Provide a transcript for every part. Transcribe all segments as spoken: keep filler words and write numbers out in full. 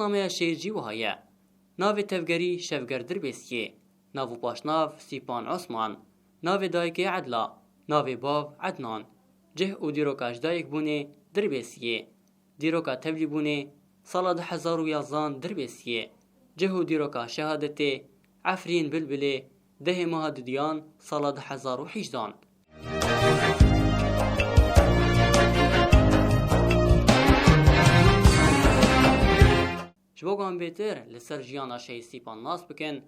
Nameya şehîd jî wiha ye. Navê tevgerî Şevger Dirbêsiyê. Nav û paşnav Sîpan Osman. Navê dayikê Edla. Navê bav Ednan. Cih û dîroka ji dayikbûnê Dirbêsiyê. Dîroka tevlîbûnê sala du hezar û yazdan Dirbêsiyê. Cih û dîroka şehadetê Efrîn Bilbilê dehê meha dudiyan sala du hezar û hejdan. Ji bo ku em bêtir li ser jiyana Şehîd Sîpan nas bikin,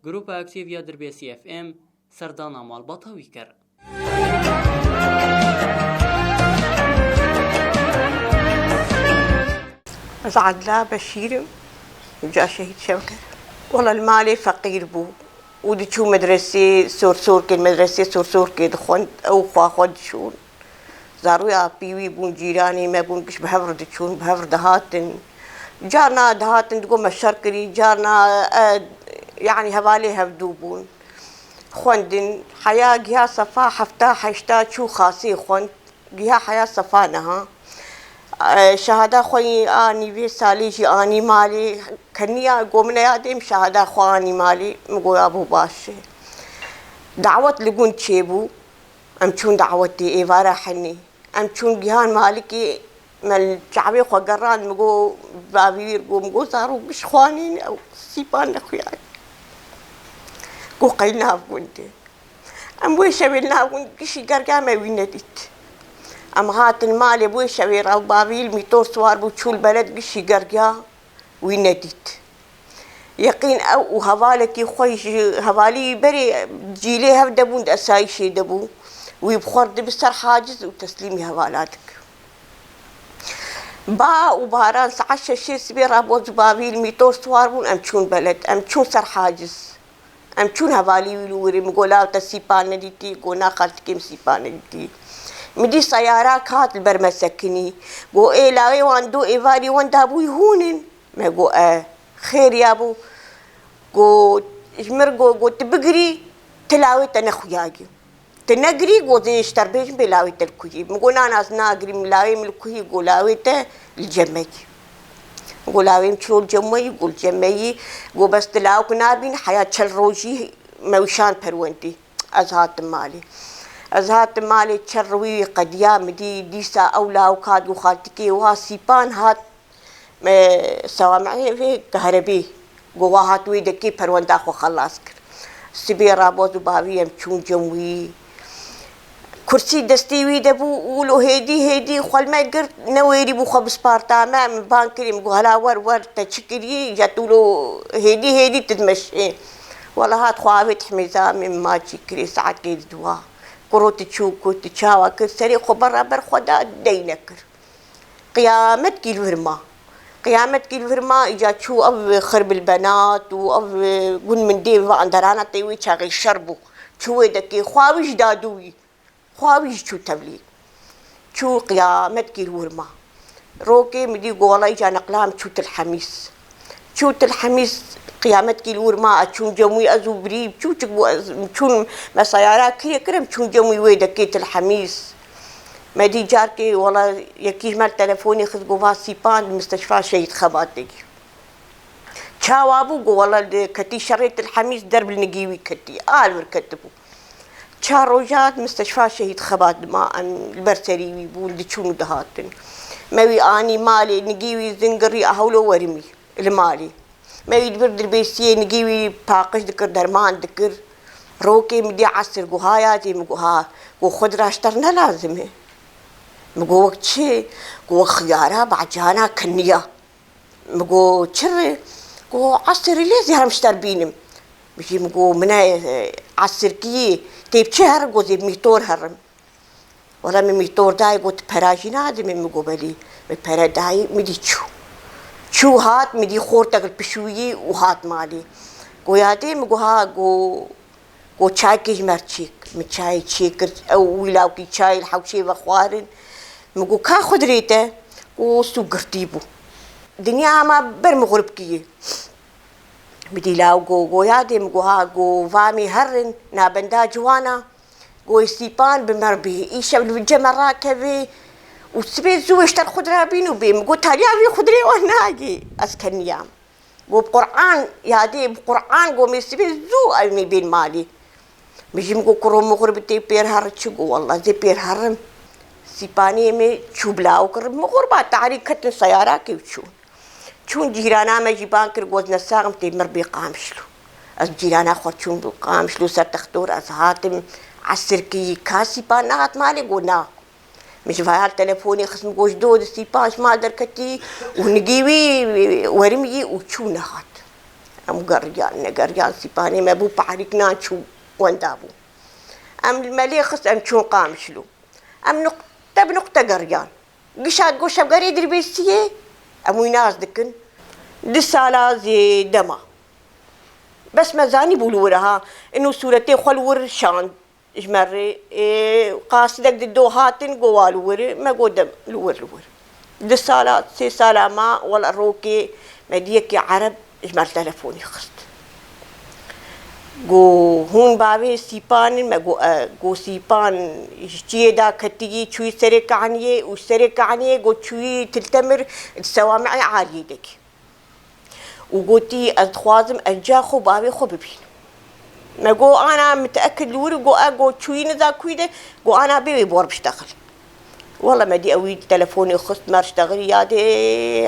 Grupa Aktîf ya Dirbêsî F M serdana malbata wî kir. Ez Adla Beşîr im, ca Şehîd Şevker. Wela li malê feqîr bû û diçû medresê Sorsorkê, medresê Sorsorkê dixwend, ew xwe xwe diçûn. Zarûya apî wî bûn, cîranê me bûn, giş bi hev re diçûn, bi hev re dihatin. Carna dihatin, digot me şer kirî, carna, e, yanî hevalê hevdû bûn. Xwendin, heya giha sefa hefta heşta çû xasê xwend, giha heya sefa niha. E, şehada xwe yî anî vê salê jî anî malê, keniya got min ya dêm şehada xwe anî malê, min got ya bû baş e. Dawet li gund çêbû. Em çûn dawetê êvara henê. Em çûn gihan malikê, me li çavê xwe gerand, min got, bavî wî got, min got, zarok bişxwanîn, ew Sîpan nexuyaye. Got, qey nav gundê. Em wê şevê li nav gund gişî gergiya me wî nedît. Em hatin malê, wê şevê re bavî li mîtor siwar bû, çû li beled gişî gergiya. Wî nedît. Yeqîn ew û hevalekî xwe ji hevalî berê cîlê hev de bûn, di esayîşê de bû. Wî bi xwe re dibi ser haciz û teslîmî hevala dikir. Ba û baran saet şeşê sibê rabû zibavî li mîtor siwar bûn, em çûn beled, em çûn ser haciz. Em çûn hevalî wî li wirê, min got, law te Sîpan nedîtî? Got, na xaltikê, min Sîpan nedîtî. Min dî seyarak hat li ber me sekinî. Got, ê lawê wan do êvarî wan dabûyî hûn in? Me got, e. Xêr ya bû. Got, ji min re got, got, tu bigirî, tu lawê te nexuyayî. Tu negirî, got, zê ji te re bêjim bê lawê te li ku yî. Min got, na, na, ez nagirîm, lawê min li ku yî? Got, lawê te li cem me yî. Min got, lawê min çilo li cem we yî? Got, li cem me yî. Got, bes tu lawik nabîn, heya çel rojî me wişand perwendê. Ez hatim malê. Ez hatim malê, çel rewî qediya, min dî dîsa ew lawik hat, got, xaltikê wa Sîpan hat. Me sewameyê vê keherebê, got, wa hat wê dekê perwenda xwe xelas kir. Sibê raboz û bavî em çûn cem wî. Kursî destê wî de bû û lo hêdî hêdî xwe li me girt, newêrî bû xwe bisparta me, min bang kirî, min got, hela wer wer, te çi kirî? Ja tu lo hêdî hêdî tu dimeşê. Wela hat xwe avêt himêza min, min maçî kirê saetkê diwa. Kuro tu çû ku tu çawa kir, serê xwe beraber xwe da, dey nekir. Qiyametkî li vir ma. Qiyametkî li vir ma, îca çû ev xirb el benat û ev gund min dê va anderana tê wê çaxê şer bû. Çû wê dekê xwe wî ji dadû wî. Xwe wî jî çû tevlî. Çû qiyametkî li wir ma. Rokê min dî got, wela îca neqla em çû Til Hemîs. Çû Til Hemîs, qiyametkî li wir ma, ez çûm cem wî, ez û birî, çûçik bû, ez çûn, me seyara kirê kir, em çûn cem wî wê dekê Til Hemîs. Me dî carkê, wela yekî ji me li telefonê xist, got, va Sîpan di misteşfa Şehîd Xebatê. Çawa bû? Got, wela li ketî şerê Til Hemîs, derb li nigî wî ketî. A li vir ketibû. Çar roja di misteşfa Şehîd Xebat dima em li ber serî wî bûn, diçûn û dihatin. Me wî anî malê, nigî wî zingirî, a hewlo werimî li malê. Me wî dibir dirbêsiyê, nigî wî paqij dikir, derman dikir. Rokê min dî esir, got, ha ya dê, min got, ha. Got, xwe dira ji te re ne lazim e. Min got, wek çi? Got, wek xiyara, bacana, kiniya. Min got, çi rê? Got, esirî lê zî herim ji te re bînim. Min jî min got, min ne, e, esirkî, tê bi çi herim? Got, zê bi mîtor herim. Wela min mîtor dayê, got, tu pera jî nadî min? Min got, belê. Min pere dayê, min dî çû. Çû hat, min dî xortek li pişt wî yî û hat malê. Got, ya dê? Min got, ha, got, Got, çayekê ji me re çêk. Min çayê çêkir, ew wî lawkî çayê li hewşê ve xwarin. Min got, ka xwe dirê te? Got, stû girtî bû. Dinya hema ber mixuribkî ye. Min dî law got, got, ya dê? Min got, ha, got, va em ê herin nabenda ciwana. Got, ê Sîpan bi me re bihê. Îşev li cem me rakevê Û sibê zû ji ter xwe dirabîn û bê. Min got, "Taliya vî xwe dirê we nagê." Ez keniyam. Got, "Bi Qur'an, yadê bi Qur'an," got, "me sibê zû ew nê bên malê." Min jî min got, "Kuro mixur bi tê pêr herin." Çi got, "Wallah zê pêr herim." Sîpaniyê me çû bila û kir. Mixur ba tarî ketin seyarakê û çûn. Çûn cîrana me jî ban kir, got, "Nesaxim tê mir bê Qamişlo." Ez cîrana xwe çûn Qamişlo ser textor, ez hatim esirkî, ka Sîpan nehat malê, got, "Na." Min ji vayal telefonê xist, min got, "Ji do di Sîpan ji mal derketî û nigî wî werim yî," û çû nehat. Em geriyan, negeriyan, Sîpanê me bû pahrîk nan çû wenda bû. Em li me lê xist, em çûn Qamişlo. Em nuqte bi nuqte geriyan. Gişa digot şevgerê Dirbêsiyê, em wî nas dikin. Di sala zêde ma. Bes me zanîbû li wir e ha. Ino sûretê xwe li wir şand ji me rê. Ê, qasidek di do hatin, got wa li wir e. Me got dem li wir, li wir. Di sala, sê sala ma, wela rokê me dî yekê Ereb ji me re telefonî xist. Got, "Hûn bavê Sîpan in?" Me got, "E." Got, "Sîpan ji çiyê da ketiyî, çûyî serê Kaniyê û serê Kaniyê got çûyî Tiltemir di sewami'ê aliyê de kî." Û gotî, "Ez dixwazim ez ca xwe bavê xwe bibînim." Me got, "Ana miteekid li wir?" Got, "E." Got, "Çûyî niza kûyî de?" Got, "Ana bê wê bor biştexil." Wela me dî ew wî telefonê xist, me riştexilî yadê,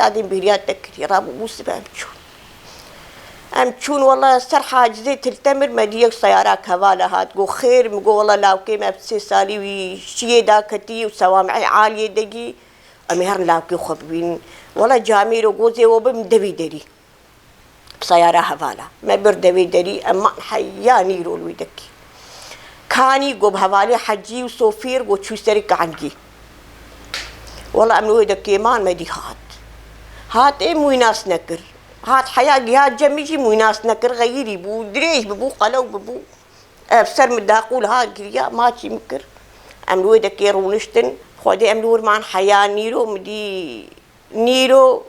yadê bêriya te kirî, rabû bû sibe em çûn. Em çûn, wela ser hacizê Tiltemir me dî yek seyarak hevala hat. Got, "Xêr?" Min got, "Wela lawkê me bi sê salî wî şiyê daketî û sewami'ê aliyê degî, em ê herin lawkê xwe bibînin." Wela camêro gozê we bim devê derî. Bi seyara hevala. Me bir devê derî, em man heya nîro li wê dekî. Kanî got bi hevalê Hecî û Sofîr got çû serê Kangî. Wela em li wê dekê man me dî hat. Hat ê min wî nas nekir. Hat heya gihat cemî jî min wî nas nekir. Xeyirî bû, dirêj bibû, qelew bibû. Ev ser min daqûl hat giriya, maçî min kir. Em li wê dekê rûniştin. Xwedê em li wir man heya nîro min dî Nîro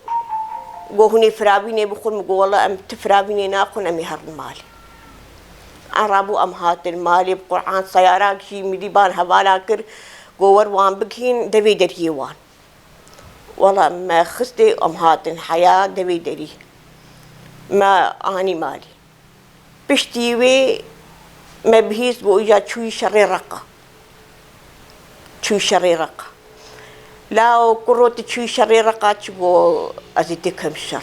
got, "Hûn ê firavînê bixwin." Min got, "Wela em ti firavînê naxwin, em ê herin malê." Em rabû, em hatin malê, bi Quran seyarak jî min dî ban hevala kir, got, "Wer wan bigihîn devê deriyê wan." Wela me xistê, em hatin heya devê derî. Me anî malê. Piştî wê me bihîst, got, "Îca çûyî şerê Reqa." Çûyî şerê Reqa. Lao kuro tu çûyî şerê Reqa çi? Got, "Ez ê têkem şer."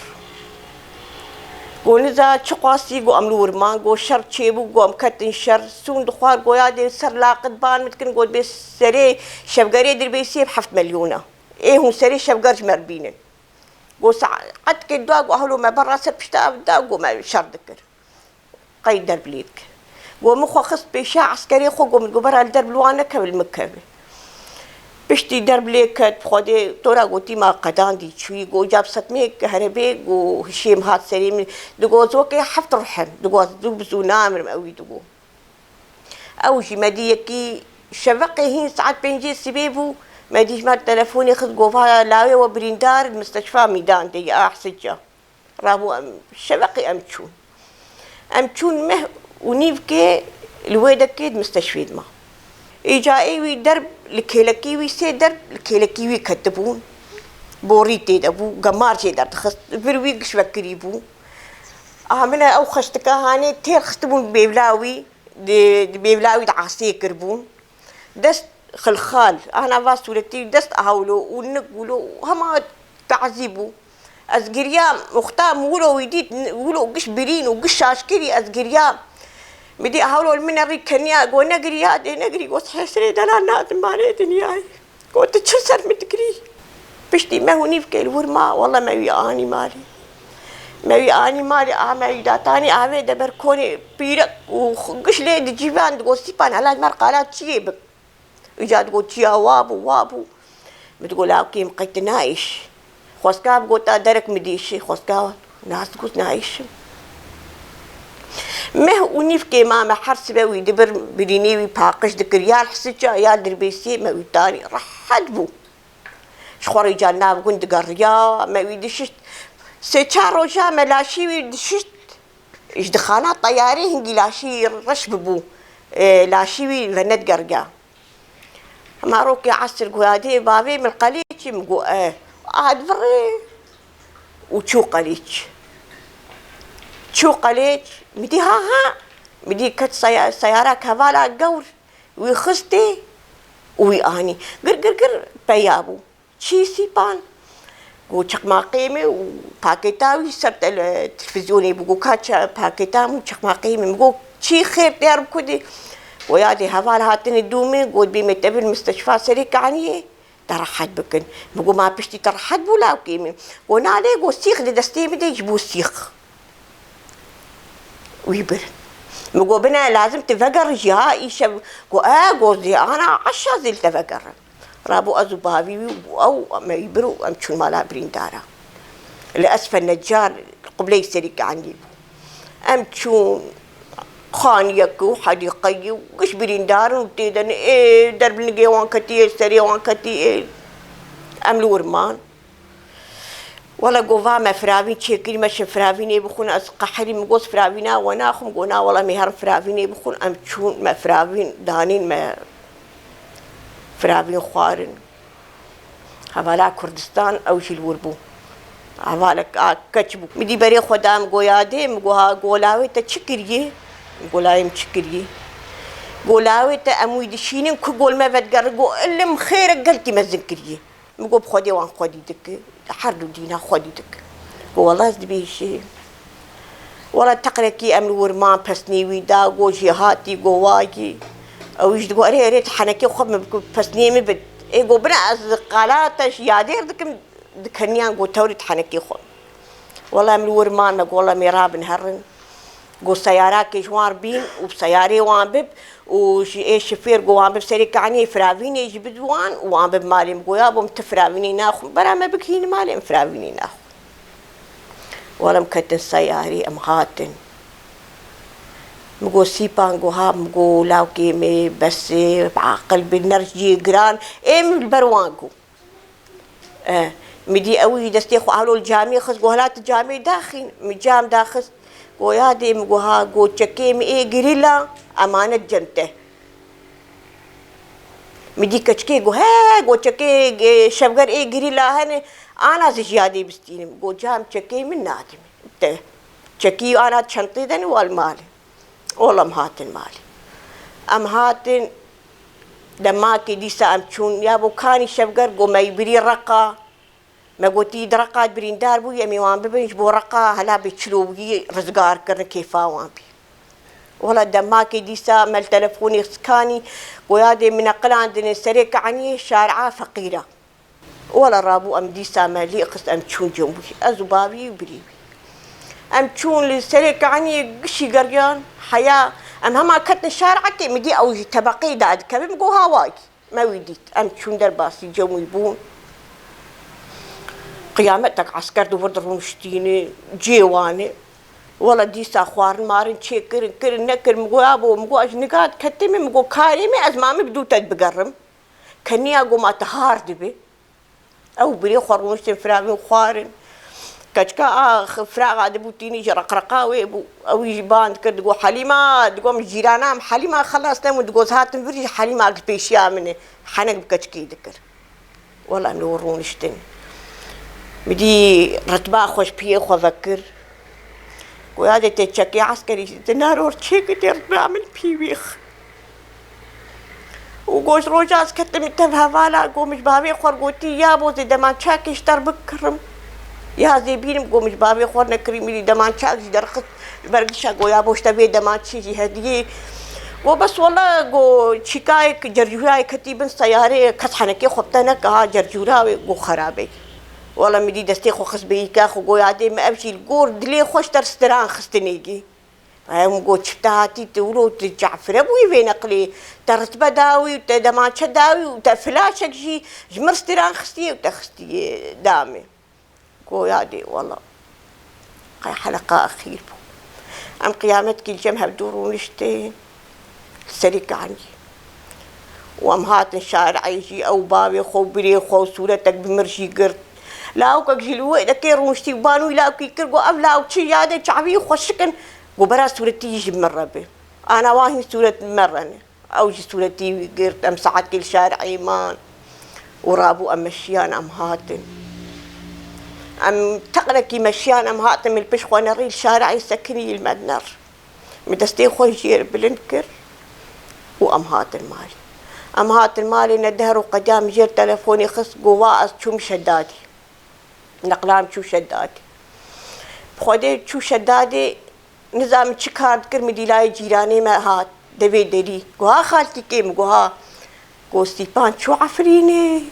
Got, "Niza çi qasî?" Got, "Em li wir man." Got, "Şer çêbû." Got, "Em ketin şer." Sûn dixwar, got, "Ya dê ser laqit ban min dikin." Got, "Bê serê şevgerê Dirbêsiyê bi heft milyona. Ê hûn serê şevger ji me re bînin." Got, "Saetkê dua." Got, "Helo me berra ser pişta ev da." Got, "Me şer dikir." Qey derb lê dike. Got, "Min xwe xist pêşa eskerê xwe." Got, "Min got, berra li derb li wan nekeve, li min keve." Piştî derb lê ket, bi Xwedê tora gotî ma qedandî çûyî. Got, "Ca bi sedmeyek herebê." Got, hişê min hat serê min. Digot, "Ez wekê heft ruh im." Digot, "Ez zû bi zû namirim." Ew wî digot. Ew jî me dî yekî şeveqê hîn saet pêncê sibê bû. Me dî ji me telefonê xist, got, "Va lawê we birîndar, misteşfa Mîdan de ye, a Hisica." Rabû em şeveqê em çûn. Em çûn meh û nîvkê li wê dekê di misteşfê de ma. Îca ê wî derb li kêlekî wî, sê derb li kêlekî wî ketibûn. Borî tê de bû, gemar jê derdixist. Vir wî giş vekirî bû. Aha min ew xeştika hanê têr xistibûn bêvla wî, di, di bêvla wî de asê kiribûn. Dest xilxal, ana va sûretî dest ahawlo û nik wilo û hema tazî bû. Ez giriyam, wexta min wilo wî dît, wilo giş birîn û giş şaş kirî, ez giriyam. Min dî ahawlo li min rî keniya, got, "Negiriya, dê negirî." Got, "Hesrê dela nadim barê dinyayê." Got, "Tu çi ser min dikirî?" Piştî meh û nîvkê li wir ma, wela me wî anî malê. Me wî anî malê, a me wî datanî avê de ber konê pîrek û xu-, giş lê di cîvan digot, "Sîpan, hela ji me re qala çiyê bik." Îca digot, "Çiya wa bû, wa bû." Min digot, "Lawkê min qey tu naêş." Xwestka bigota derek min dêşê, xwestka nas digot, "Naêşim." Meh û nîvkê ma me her sibe wî dibir, birînê wî paqij dikir, ya li Hisica, ya Dirbêsiyê, me wî tanî rehet bû. Ji xwe re îca nav gund digeriya, me wî dişişt. Sê çar roja me laşî wî dişişt. Ji dixana teyarê hingî laşî reş bibû. E, laşî wî venedigerga. Ma rokê esir go yadê bavê min qelêçî, min go e. Ad virê û çû qelêç. Çû qelêç, min dî ha ha, min dî ket saya-, seyara hevala gewr, wî xistê û wî anî. Gir gir gir peya bû. Çî Sîpan? Go çeqmaqê min û pakêta wî ser tele-, televîzyonê bû. Go ka çe-, pakêta min û çeqmaqê min. Go çî xêr tê, herin ku dê? Go yadê heval hatine dû min, go dibê me tevir misteşfa Serê Kaniyê, te rehet bikin. Min go ma piştî te rehet bû lawkê min? Go na lê, go sîx di destê min de ji bo sîx. Wî bir. Min go bine lazim tu vegerî jî ha îşev. Go e, go zê ana eşa zê li te vegerim. Rabû ez û bavî wî û ew me wî bir û em çûn mala birîndara. Li Esfe Necar, qibleyê Serê Kaniyê bû. Em çûn xaniyek û hedîqeyî û giş birîndar in û tê de ne, ê, derbnigê wan ketî, ê, serê wan ketî, ê, em li wir man. Wele go va me firavîn çêkirî, me şin firavînê bixwin, ez qehirî, min got firavîna we naxwim, go na wele em ê herin firavînê bixwin, em çûn me firavîn danîn, me firavîn xwarin. Hevala Kurdistan ew jî li wir bû. Hevalek a keç bû. Min dî berê xwe da, min go yadê, min go ha, go lawê te çi kiriyê? Min go lawê min çi kiriyê? Go lawê te em wî dişînin ku go li me vedigerin, go ilim xêrek gelkî mezin kiriyê. Min got bi Xwedê wan xwedî dike, her du dîna xwedî dike. Go wela ez dibêjim. Wela teqrekî em li wir man, pesnê wî da, go jêhatî, go wagî. Ew jî digo erê erê ti henekê xwe min bike, pesnê min bid. Ê go bine ez qala te ji yadêr dikim, dikeniyan go tewrî ti henekê xwe. Wela em li wir man, me go wela em ê rabin herin. Go seyarakê ji wan bîn û bi seyarê wan bib û ji ê şifêr go wan bib Serê Kaniyê, firavînê jî bid wan û wan bib malê min. Go yabo min ti firavînê naxwim, bera me bigihîne malê em firavînê naxwin. Wela em ketin seyarê, em hatin. Min go Sîpan, go ha, min go lawkê min, bes e, bi aqil bi, nerj cihê giran, ê min li ber wan go. E, min dî ew jî destê xwe alo li camê xist, go hela tu camê daxîn. Min cam daxist. Go yadê min go ha, go çekê min ê girîla, emanet cem te. Min dî keçikê go he, go çekê, e, şevger ê girîla hene, ana zî ji yadê bistînim. Go cam çekê min nadî min. Te, çekî ana çentê de ne wal malê. Ola em hatin malê. Em hatin, demakê dîsa em çûn, ya bo kanî şevger go me yî birî Reqa. Me gotî di Reqa birîndar bû, em ê wan bibin ji bo Reqa hela bê çilo wî rizgar kirin kêfa wan bî. Wela demakê dîsa me li telefonê sikanî, go yadê min neqilandine Serê Kaniyê, şaria feqîra. Wela rabû em dîsa me lê xist, em çûn cem wî. Ez û bavî û birî wî. Em çûn li Serê Kaniyê gişî geriyan, heya em hema ketin şarekê, min dî ew ji tebeqeyê dadikeve, min got ha wayî. Me wî dît. Em çûn derbasî cem wî bûn. Qiyametek esker di wir de rûniştîne, cihê wan e. Wela dîsa xwarin marin çêkirin, kirin, nekirin. Min got yabo, min got ez nigat ketime, min got karê me, ez ma min bi dû te bigerim. Keniya go ma te har dibe. Ew birê xwe rûniştin firavîn xwarin. Keçika a x-, firaxa dibû tînî ji reqreqa wê bû. Ew jî ban dikir, digo Helîma, digo min cîrana em Helîma xelas nebûn, digo ez hatim vir jî Helîma li pêşiya min e. Henek bi keçikê dikir. Wela em li wir rûniştin. Min dî ritba xwe ji piyê xwe vekir. Goya dê tê çekê eskerî ji dinar or çêkê tê rina min pî wîx. Û goş roja ez ketim tev hevala, go min ji bavê xwe gotî, ya bo zê demançakê ji te re bikirim. Ya zê bînim, go min ji bavê xwe nekirî, min dî demançak jî derxist ji ber gişa, go ya bo ji te vê demançê jî hediyê. Go bes wela, go çîkayek cercûrayê ketî bin seyarê, kes henekê xwe bi te neke ha cercûra wê, go xerabê. Wela min dî destê xwe xist bêyîka xwe, goya dê min ev jî li gor dilê xwe ji te re stiran xistinê gî. Em got çi te hatî tu wilo tu cafire bûyî vê neqlê, te ritbe dawî û te demançe dawî û te flaşek jî ji min stiran xistiyê û te xistiyê da min. Goya dê wela. Qey heleqa exîr bû. Em qiyametkî li cem hevdû rûniştin li serî kanî. Û em hatin şare'ê jî, ew bavê xwe û birê xwe û sûretek bi mir jî girt. Lawikek jî li wê dekê rûniştî û ban wî lawikî kir, got, ev lawik çi ya de çavî xweşik in, got, bera sûretî jî ji min re bi. Ana wan hîn sûret me re ne. Ew jî sûretî wî girt, em saetkî li şarê man û rabû, em meşiyan, em hatin. Em teqrekî meşiyan, em hatin, min li pişt xwe nerî li şarê sekinî li me dinerî. Min destê xwe jê re bilind kir û em hatin malê. Em hatin malê, ne deher û qediya min jê re telefonê xist, got, "Va ez çûm Şedadê." Neqla min çû Şedadê. Bi Xwedê çû Şedadê, nizanim çi kar dikir, min dî layê cîranê me hat, devê derî. Got, "Ha xaltîkê?" Min got, "Ha." Got, "Sîpan çû Efrînê."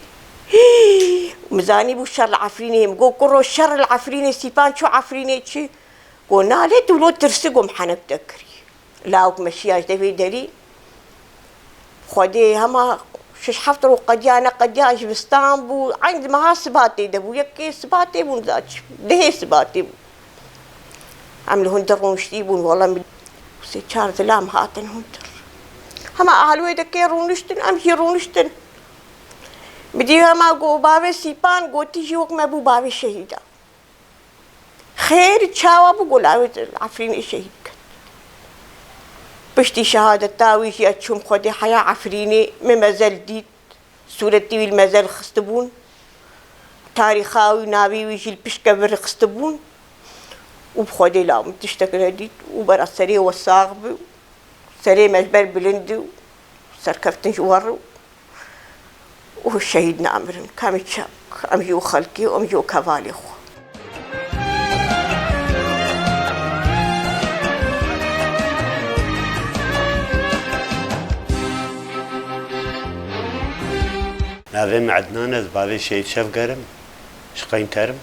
Min zanîbû şer li Efrînê. Min got, "Kuro, şer li Efrînê, Sîpan çû Efrînê çi?" Got, "Na lê tu lo tirsik û min henek te kirî." Lawik meşiya ji devê derî. Xwedê hema şeş heft roj qediya neqediya zivistan bû. Eyn di meha sibatê de bû. Yekê sibatê bûn, za çi, dehê sibatê bû. Em li hundir rûniştî bûn. Wela min sê çar zilam hatin hundir. Hema ahlûyê de kê rûniştin, em jî rûniştin. Min dî hema got, "Bavê Sîpan." Gotî jî wek me bû bavê şehîda. Xêr çawa bû, got, "Lawê li Efrînê şehîd ket." Piştî şehadeta wî jî ez çûm Xwedê heya Efrînê, min mezel dît. Sûretî wî li mezel xistibûn. Tarîxa wî, navê wî jî li pişt kevirê xistibûn. Û bi Xwedê law min tiştek nedît û bera serê we sax bi. Serê me ji ber bilind û serkeftin ji we re û şehîd namirin. Ka em çi, em jî û xelkê û em jî û kevalê xwe. Navê min Ednan e, ez bavê Şehîd Şevger im, ji Qeynter im.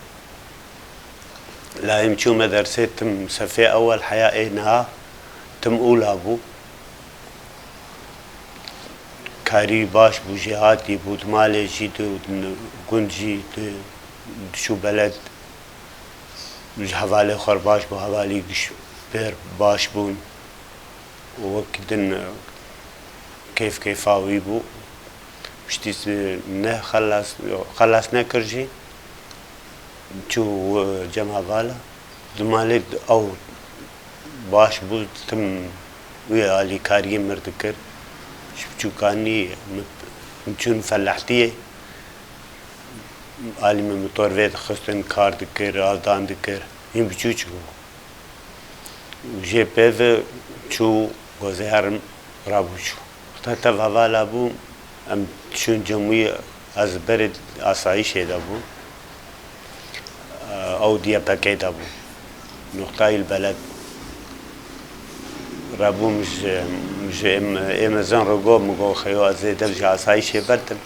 Layê min çû medersê, tim sefê ewel heya ê niha tim ûla bû. Karî baş bû, jêhatî bû, di malê jî, di gund jî, di, diçû beled, ji hevalê xwe re baş bû, hevalî giş pêr baş bûn. Wek din, e, keyf keyfa wî bû. Piştî s-, ne xelas, xelas nekir jî. Çû, e, cem hevala. Di malê ew baş bû, tim wî alîkariyê mir dikir. Ji biçûkanî min, min çûn felehtiyê. Alî min motor vê dixistin, kar dikir, avdan dikir. Hîn biçûçik bû. Jê pê ve çû, gozê herim rabû çû. Wexta tev hevala bû, em çûn cem wî, ez berê asayîşê de bû. Ew di Y P G de bû. Noqtayî li beled. Rabûm ji, ji êm, ê mezin re got, min got, "Xeyo, ez ê dev ji asayîşê berdim.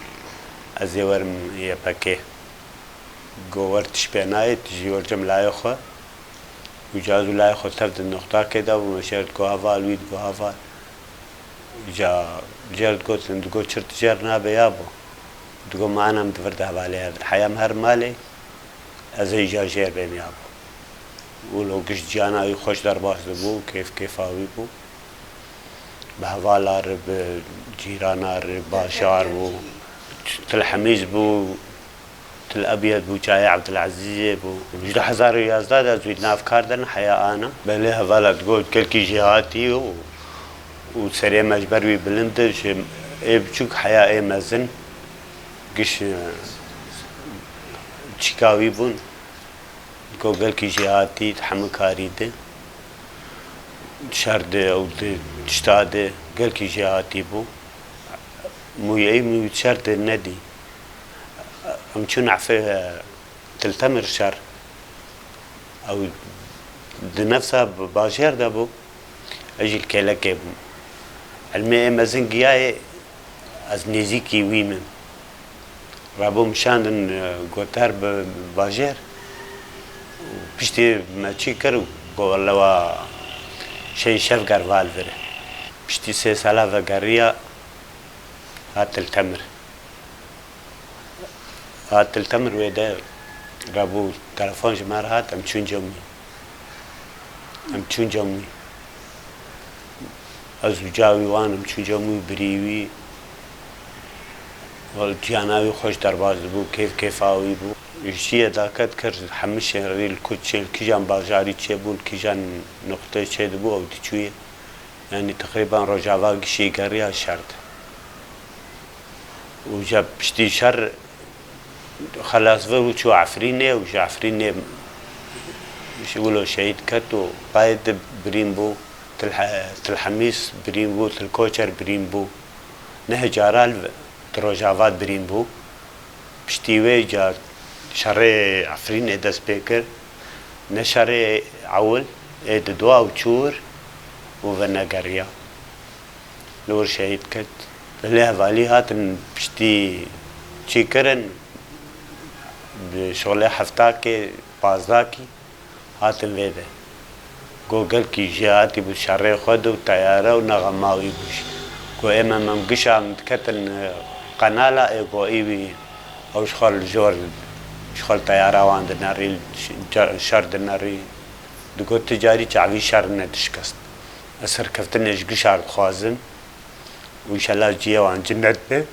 Ez ê werim Y P G." Got, "Wer tişt pê nayê, tu jî wer cem layê xwe." Û cazû layê xwe tev di noqtakê de bû, me şer digot heval, wî digot heval. Ca jêr digotin, digot, "Çir tu jêr nabe ya bo?" Digot, "Ma ana min di vir de hevalê hev in. Heya min her malê, ez ê îca jêr bêm ya bo." Û lo giş ciyana wî xweş derbas dibû, kêf kêfa wî bû. Bi hevala re, bi cîrana re, bajar bû, Til Hemîz bû, Til Ebyed bû, çayê Ebdilezîzê bû. Ji du hezar û yazdeh de ez wî di nav kar de ne, heya ana. Belê hevala digot, gelkî jêhatî û, û serê me ji ber wî bilind e, ji ê biçûk heya ê mezin giş, e, çîka wî bûn. Digot gelkî jêhatî di hemû karî de, şer de û di tişta de gelkî jêhatî bû. Mûyeyî min wî şer de nedî. Em çûn efê, e, Til Temir şer. Ew di nefsa bajêr de bû. Ez jî li kêlekê bûm. Ilmê ê mezin giyayê, ez nêzîkî wî me. Rabûm şandin, e, goter bi bajêr. Piştî me çî kir, got, "Welle wa Şehîd Şevger va li vir e." Piştî sê sala vegeriya, hat Til Temir. Hat Til Temir, wê de rabû telefon ji me re hat, em çûn cem wî. Em çûn cem wî. Ez û ca wî wan, em çûn cem wî, birî wî. Wal ciyana wî xweş derbas dibû, kêf kêfa wî bû. Ji ye daket kir, hemî şênrî li ku çê, li kîjan bajarî çêbûn, kîjan nuqtê çêdibû, ew diçûyê. Yanî teqrîben Rojava gişî geriya şer de. Û ji piştî şer xelas vir û çû Efrînê û ji Efrînê ji wilo şehîd ket û qayê di birîn bû, Til He-, Til Hemîs birîn bû, Til Koçer birîn bû. Neh cara li, di Rojava birîn bû. Piştî wê ca şerê Efrînê dest pê kir. Ne şerê ewil ê di dua û çûr û venegeriya. Li wir şehîd ket. Li lê hevalî hatin piştî çî kirin, bi şolê heftakê, pazdakî hatin vê de. Go gelkî jêhatî bû şerê xwe de û teyare û nexema wî bû jî. Go ême mem gişa min diketin, e, qenala ê go î wî ew ji xwe li jor, ji xwe li teyara wan dinerî, şer dinerî. Digot ti carî çavî şer nedişkest. Ez serkeftinê ji gişa dixwazim. Û înşellah cihê wan cinet be.